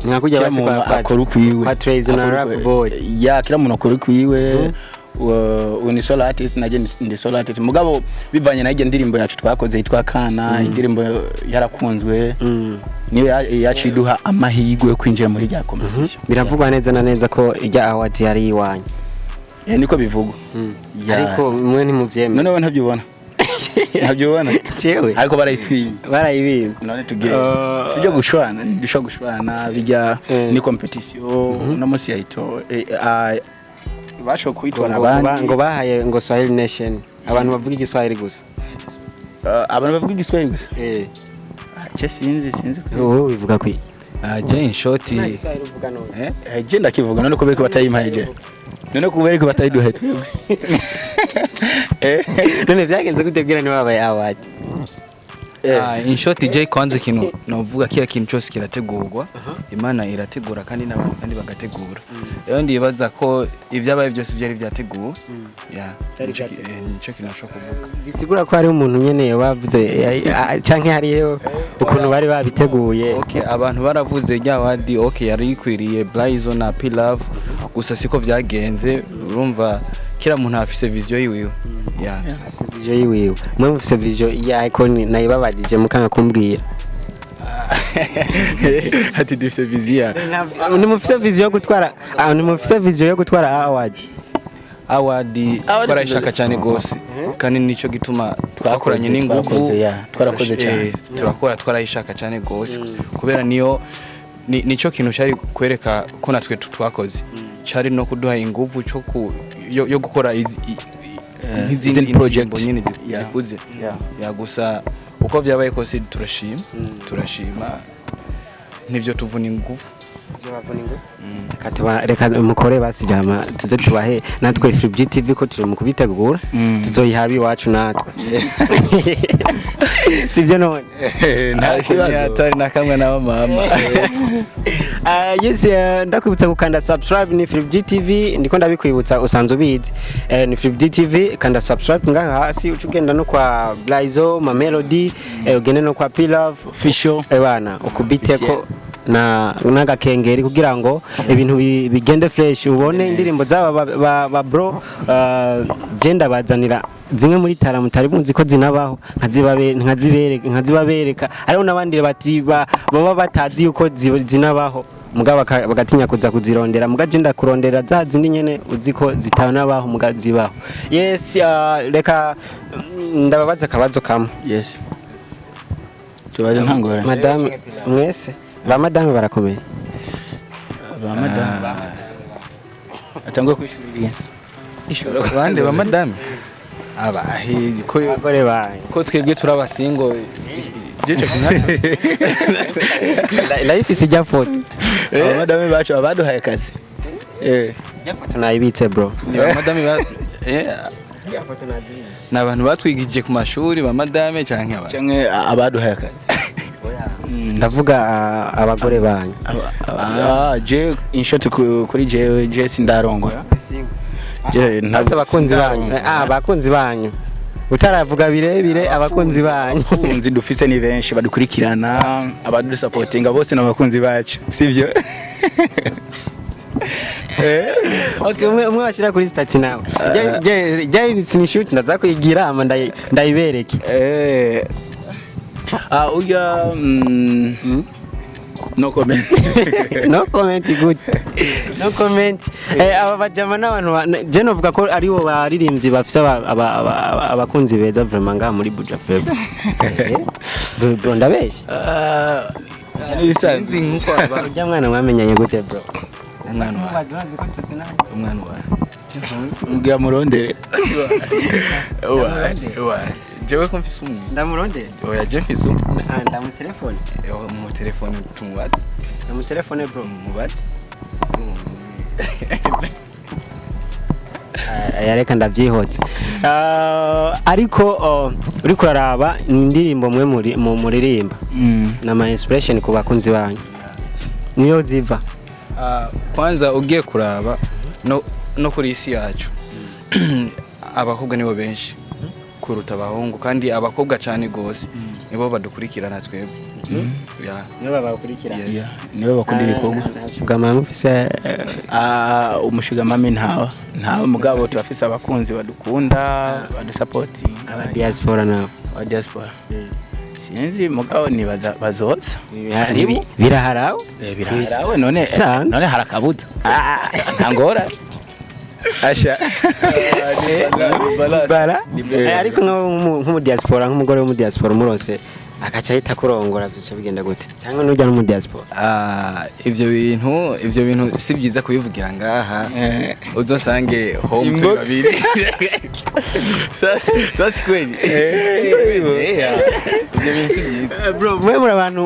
Mwakujya Kila basi muntu kwa akora ukwiwe. kwa Trace na Akora Rap ukwiwe. Boy. Ya, kila muntu akora ukwiwe. Ni solo artist, naje ndi solo artist, mugabo bivanye na iryo ndirimbo yacu twakoze yitwa Kana, indirimbo yarakunzwe, niyo yaciye iduha amahirwe yo kwinjira muri rya competition. Biravugwa neza na neza ko ijya award yari iwanyu. Eh, niko bivugwa. Ya. Ariko mwe ntimuvyemera. None wowe ntabyubona? Ntabyubona? Jewe Ariko barayitwimye. Barayibimba. None tugire tujye gushwana? Dushobora gushwana bijya ni competition. Uno munsi yayito bashoboye kuyitora abandi. Ngo bahaye ngo Swahili Nation, abantu bavuga igiswahili gusa. Abantu bavuga igiswahili gusa. Eh. Ah, je sinzi. Wowe bivuga kwi Ah, je in short Igiswahili uvuga none? Eh? Eh, je ndakivuga. None kubera ko batayimpaye je, none kubera ko batayiduhaye twebwe? Eh. None byagenze gute bwira ntibabaye award? Eh. Ah, in short, je kwanza ikintu novuga, kila kintu cyose kirategurwa. Imana irategura kandi n'abantu kandi bagategura. Rero ndibaza ko ibyabaye byose byari byateguwe, ya. Byari Nico byateguwe. Nico kintu nashobora kuvuga. Bisigura ko hari umuntu nyene bavuze canke hariyo ukuntu bari babiteguye. Okay, abantu baravuze rya award, okay, yari ikwiriye Blaizo na P Love, gusa siko vyagenze. Urumva kila muntu afise vision yiwiwe, ya. Afise vision yiwiwe. Mwe mufise vision ya ko nayibabajije mukanga kumbwira. Ati dufise vision ya Ntimufise vision yo gutwara, ntimufise vision yo gutwara award? Award twarayishaka cyane gose, kandi nico gituma twakoranye n'inguvu. Twakoze, ya, twarakoze cyane. Turakora, twarayishaka cyane gose, kubera niyo nico kintu cyari kwereka ko natwe twakoze, cyari no kuduha inguvu cyo yo gukora nk'izindi Izindi project. ndirimbo nyine zikuze. Ya, gusa uko byabaye kose turashima, turashima, nibyo tuvuna inguvu. Reka mukore basi jama tuze tubahe natwe Free TV ko turi mu kubitegura, tuzoyiha iwacu natwe, sibyo none? Nta kibazo. Atari na kamwe na mama. Yes, ndakwibutsa gukanda subscribe. Ni Free TV, ndiko ndabikwibutsa, usanzwe ubizi. Ni Free TV, kanda subscribe ngaha hasi, uca ugenda no kwa Blaizo Ma Melody, ugende no kwa P Love Official. Bana ukubiteko na n'agakengeri kugira ngo ibintu bigende fresh, ubone indirimbo z'aba ba bro. Je ndabazanira zimwe muri tara mutari muzi ko zinabaho, nkazibabereka. Hariho n'abandi bati baba batazi yuko zinabaho, mugabo bagatinya kuza kuzirondera. Muga je ndakurondera za zindi nyene uzi ko zitanabaho, muga zibaho. Yes, reka ndababaza akabazo kamwe. Yes, tubaze, nta ngorane. Madame, mwese ba madame barakomeye? Ba madame atanguye kwishurira. Bande ba madame abahe ko? Abagore banyu. Ko twebwe turi abasingo, je cyo kintu. Life ijya foto. Aba madame bacu abaduhaye akazi. Ijya foto nayibitse, bro. Ni ba madame ba ni abantu batwigije ku mashuri ba madame canke aba Canke abaduhaye akazi? Ndavuga abagore banyu. Je in short, kuri jewe, je sindarongora. Je Ese abakunzi banyu? Sindarongora. Abakunzi banyu, utaravuga birebire, abakunzi banyu. Abakunzi dufise ni benshi, badukurikirana, abadusapotinga bose ni abakunzi bacu, sivyo? Okay, umwe umwe washyira kuri statut nawe. Je screenshot ndaza kuyigira ama ndayibereke. Urya no comment. No comment? Good, no comment. Aba bajama n'abantu je novuga ko aribo baririmbyi bafise abakunzi beza vraiment ngaha muri Buja Fm. Bro, ndabeshya? N'ibisanzwe. Sinzi nkuko Urya mwana mwamenyanye gute, bro? Umwana wawe, umwana wawe. Mbwira murondere. Wa jewe ko mfise umwe. Ndamurondera. Oya, je mfise umwe. Ah, ndamutelefone. Mu telefone tumubatse. Ndamutelefone, bro. Mubatse. Reka ndabyihotse. Ariko uriko uraraba ni indirimbo mwe muri mu muririmba na inspiration ku bakunzi banyu niyo ziva? Ah, kwanza ugiye kuraba no kuri isi yacu, abakobwa nibo benshi kuruta abahungu, kandi abakobwa cyane gose nibo badukurikirana twebwe. Yeah. Nibo babakurikirana. Yes. Yeah, nibo bakunda ibikorwa. Sugar mama ufise Ah, umu sugar mummy ntawe, ntawe, mugabo turafise abakunzi badukunda, badusapotinga. Aba diaspora nabo? Aba diaspora sinzi, mugabo nibaza bazoza. Karibu. Biraharawe. Biraharawe none. Bisanzwe. None harakabuza, nta ngorane asha. Bara. Ariko nk'umu diaspora, nk'umugore wo mu diaspora umurose akaca ahita kurongora, byica bigenda gute? Cyangwa nujya no mu diaspora? Ah, ivyo bintu si byiza kubivugira ngaha. Uzosange home turi Inbox. babiri. Sa si kweli? Yeah. Ivyo bintu si byiza. Bro, mwe muri abantu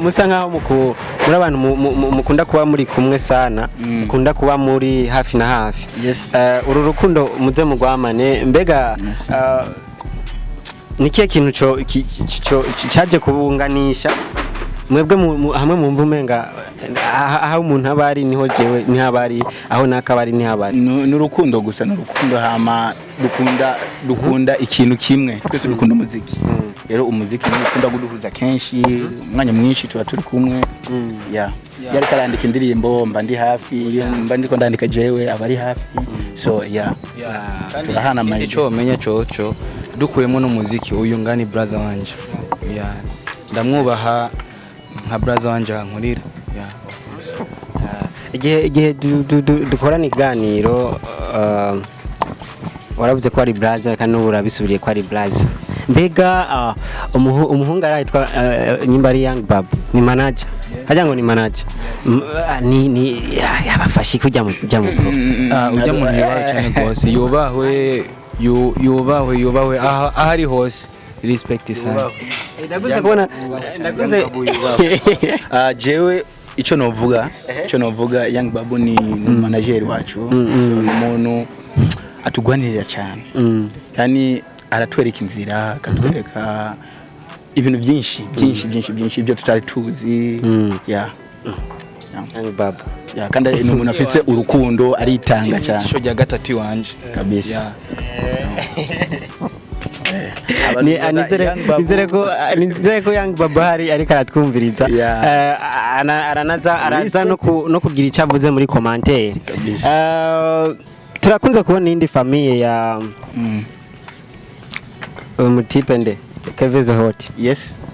musa nkaho muri abantu mukunda kuba muri kumwe sana, mukunda kuba muri hafi na hafi. Yes. Uru rukundo muze mugwamane. Mbega Yes. ni kihe kintu co caje kubunganisha mwebwe hamwe mwumva umenga aho umuntu aba ari niho jewe niho aba ari, aho naka aba ari niho aba ari? Ni urukundo gusa, ni urukundo. Hama dukunda ikintu kimwe twese, dukunda umuziki. Rero umuziki niwo ukunda kuduhuza kenshi, umwanya mwinshi tuba turi kumwe. Yeah, iyo ariko arandika indirimbo mba ndi hafi, iyo mba ndiko ndandika jewe aba ari hafi, so yeah. Kandi Turahana ikindi amahirwe. cyo wamenya coco dukuyemo n'umuziki, uyu ngani brother wanje. Yeah. Ndamwubaha nka brother wanje ankurira. Yeah, of course. Igihe dukorana ikiganiro, waravuze ko ari brother, kandi n'ubu urabisubiriye ko ari brother. Mbega umuhungu arahitwa nyimba ari Young Bab, ni manager hajya ngo ni manager. Ni yabafashe kujya mu jya mu pro? Ah, ujya muntu yubahwe cyane rwose, yubahwe, yubahwe, yubahwe aho aho ari hose, respect sana. Ndakunze kubona, ndakunze. Ah, jewe icyo novuga, Young Babu ni manager wacu. So, ni umuntu atugwanirira cyane. Yani aratwereka inzira, akatwereka ibintu byinshi byinshi byinshi byinshi ibyo tutari tuzi. Yeah. Young Bab. Yeah, kandi ni umuntu afise urukundo, aritanga cyane. Ijisho rya gatatu iwanje. Kabisa. Yeah. Young Babu- Nizere ko Young Bab hari ariko aratwumviriza. Yeah. Aranaza araza no kugira icyo avuze muri commentaire. Kabisa. Turakunze kubona iyindi famille ya umutipe nde, Kevin the Hot. Yes.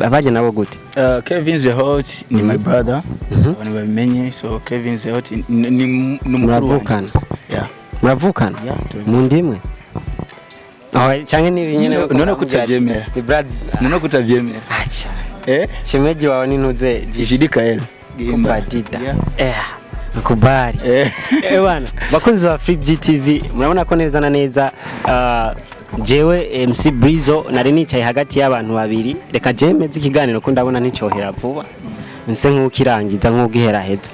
Abaje nabo gute? Kevin the Hot ni my brother, abantu babimenye. So Kevin the Hot ni mukuru wanjye. Muravukana? Yeah. Muravukana? Yeah. Mu ndimwe? Oh, canke ni nyene? None kutavyemera? Ni brad. None kutavyemera? Acha. Eh. Shemeji wawe ni ntuze? Jidi Kael. Kubadida. Yeah. Nakubali. Eh. Bana, bakunzi ba Free GTV, murabona ko neza na neza jewe MC Brizo nari nicaye hagati y'abantu babiri. Reka je meze ikiganiro ko ndabona nticohera vuba, nse nk'ukirangiza nk'ugiheraheza.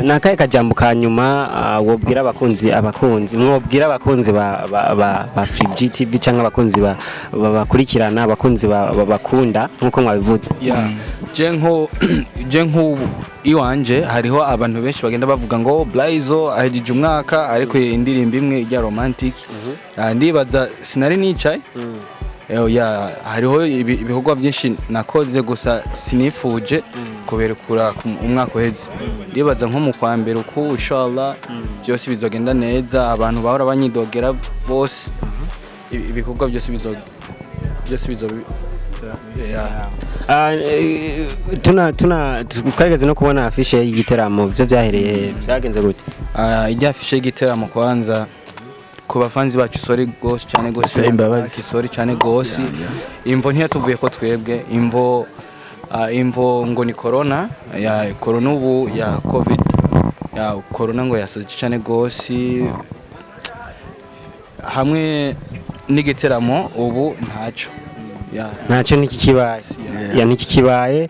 Nakaye kajambo ka nyuma wobwira abakunzi mwobwira abakunzi ba Free GTV cyangwa abakunzi bakurikirana, abakunzi bakunda nkuko mwabivuze? Yeah. Je nk'ubu iwanje hariho abantu benshi bagenda bavuga ngo Blaizo ahejeje umwaka ariko indirimbo imwe ijya romantic. Ah, ndibaza sinari nicaye. Ya hariho ibikorwa byinshi nakoze, gusa sinifuje kuberekura ku umwaka uheze. Ndibaza nko mu kwa mbere uku, inshallah, byose bizogenda neza. Abantu bahora banyidogera bose, ibikorwa byose bizo, yeah. Ah, tuna twageze no kubona affiche y'igiteramo, byo byahereye byagenze gute? Ah, ijya affiche y'igiteramo, kwanza ku bafanzi bacu, sorry gose cyane gose. Saba imbabazi. Sorry cyane gose. Imvo ntiyatuvuye ko twebwe, imvo imvo ngo ni corona, ya corona ubu ya covid, ya corona ngo yasaze cyane gose hamwe n'igiteramo ubu ntaco ya. Ntacyo, niki kibaye ya niki kibaye.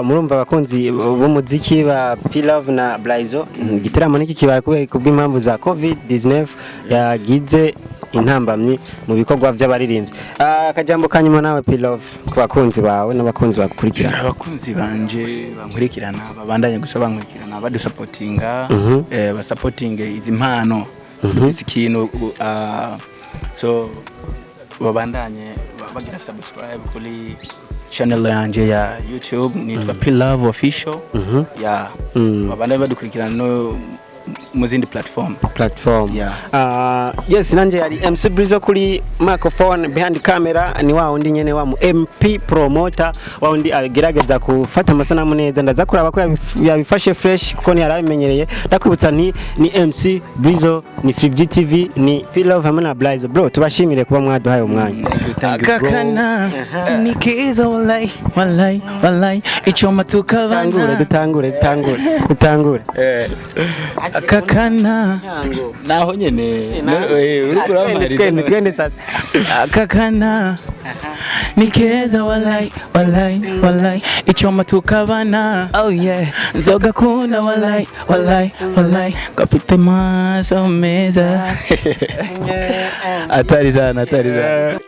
Murumva abakunzi b'umuziki ba P-Love na Blaizo, igiteramo niki kibaye kubera kubw'impamvu za COVID-19 yagize intambamyi mu bikorwa by'abaririmbyi. Akajambo kanyuma nawe P-Love ku bakunzi bawe n'abakunzi bagukurikirana. Abakunzi banje bankurikirana, babandanye gusa bankurikirana, badusapotinga. Basapotinge izi mpano dufise ikintu so babandanye bagira subscribe kuri channel yanje ya YouTube, nitwa P Love Official ya. Babandanye badukurikirana no mu zindi platform. Platform. Yeah. Yes, nanje yari MC Brizo kuri microphone, behind camera ni wa wundi nyene wa mu MP promoter, wa wundi agerageza gufata amasanamu neza. Ndaza kuraba ko yabifashe fresh kuko ntiyarabimenyereye. Ndakwibutsa ni MC Brizo, ni Free TV, ni P Love hamwe na Blaze. Bro, tubashimire kuba mwaduhaye umwanya. Thank you, bro. Akakana ni keza, wallahi wallahi wallahi, icyoma Dutangure. tukabana. Dutangure, dutangure, dutangure. Akakana naho nyene uriko Twende. urampariza. Twende, twende sasa. Akakana ni keza, wallahi wallahi wallahi, icyoma tukabana. Oh yeah. Nzogakunda, wallahi wallahi wallahi, gafite maso meza, atari sana, atari sana.